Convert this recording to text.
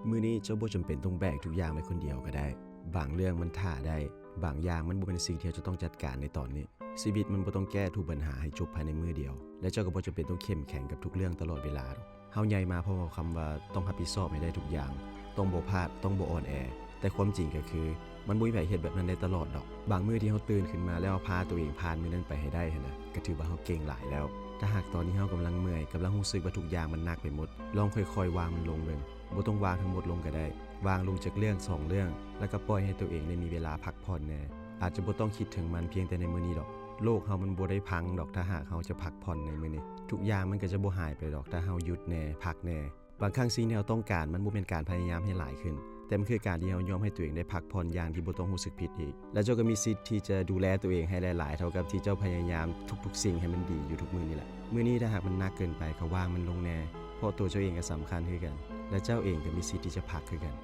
ມື້ນີ້ເຈົ້າບໍ່ຈຳເປັນຕ້ອງແບກທຸກຢ່າງໄປຄົນດຽວກໍໄດ້. ບາງເລື່ອງມັນຖ້າໄດ້. ບາງຢ່າງມັນບໍ່ແມ່ນສິ່ງທີ່ເຮົາຈະຕ້ອງຈັດການໃນຕອນນີ້. ຊີວິດມັນບໍ່ຕ້ອງແກ້ທຸກບັນຫາໃຫ້ຈົບພາຍໃນມື້ດຽວ ແລະ ເຈົ້າກໍບໍ່ຈຳເປັນຕ້ອງເຂັ້ມແຂງກັບທຸກເລື່ອງຕະຫຼອດເວລາດອກ. ເຮົາໃຫຍ່ມາພ້ອມກັບຄຳວ່າຕ້ອງຮັບຜິດຊອບໃຫ້ໄດ້ທຸກຢ່າງ, ຕ້ອງບໍ່ພາດ, ຕ້ອງບໍ່ອ່ອນແອ. ແຕ່ຄວາມຈິງກໍຄື ມັນບໍ່ມີໃຜເຮັດແບບນັ້ນໄດ້ຕະຫຼອດດອກ. ບາງມື້ທີ່ເຮົາຕື່ນຂຶ້ນມາແລ້ວເຮົາພາຕົວເອງຜ່ານມື້ນັ້ນໄປໃຫ້ໄດ້ຫັ້ນນະ ກໍຖືວ່າເຮົາເກັ່ງຫຼາຍແລ້ວ. ຖ້າຫາກຕອນທີ່ເຮົາກຳລັງເມື່ອຍ, ກຳລັງຮູ້ສຶກວ່າທຸກຢ່າງມັນໜັກໄປໝົດ, ລອງຄ່ອຍໆວາງມັນລົງເບິ່ງ. ບໍ່ຕ້ອງວາງທັງໝົດລົງກໍໄດ້. ວາງລົງຈັກເລື່ອງສອງເລື່ອງ ແລ້ວກໍປ່ອຍໃຫ້ຕົວເອງໄດ້ມີເວລາພັກຜ່ອນແດ່. ອາດຈະບໍ່ຕ້ອງຄິດເຖິງມັນພຽງແຕ່ໃນມື້ນີ້ດອກ. ໂລກເຮົາມັນບໍ່ໄດ້ພັງດອກ ຖ້າຫາກເຮົາຈະພັກຜ່ອນໃນມື້ນີ້. ທຸກຢ່າງມັນກໍຈະບໍ່ຫາຍໄປດອກ ຖ້າເຮົາຢຸດແດ່, ພັກແດ່. ບາງຄັ້ງສິ່ງທີ່ເຮົາຕ້ອງການມັນບໍ່ແມ່ນການພະຍາຍາມໃຫ້ຫຼາຍຂຶ້ນ, ແຕ່ມັນຄືການທີ່ເຮົາຍອມໃຫ້ຕົວເອງໄດ້ພັກຜ່ອນຢ່າງທີ່ບໍ່ຕ້ອງຮູ້ສຶກຜິດອີກ. ແລະເຈົ້າກໍມີສິດທີ່ຈະດູແລຕົວເອງໃຫ້ຫຼາຍໆ ເທົ່າກັບທີ່ເຈົ້າພະຍາຍາມທຸກໆສິ່ງໃຫ້ມັນດີຢູ່ທຸກມື້ນີ້ແຫຼະ. ມື້ນີ້ຖ້າຫາກມັນໜັກເກີນໄປ ກໍວາງມັນລົງແດ່, ເພາະຕົວເຈົ້າເອງກໍສຳຄັນຄືກັນ ແລະ ເຈົ້າເອງກໍມີສິດທີ່ຈະພັກຄືກັນ.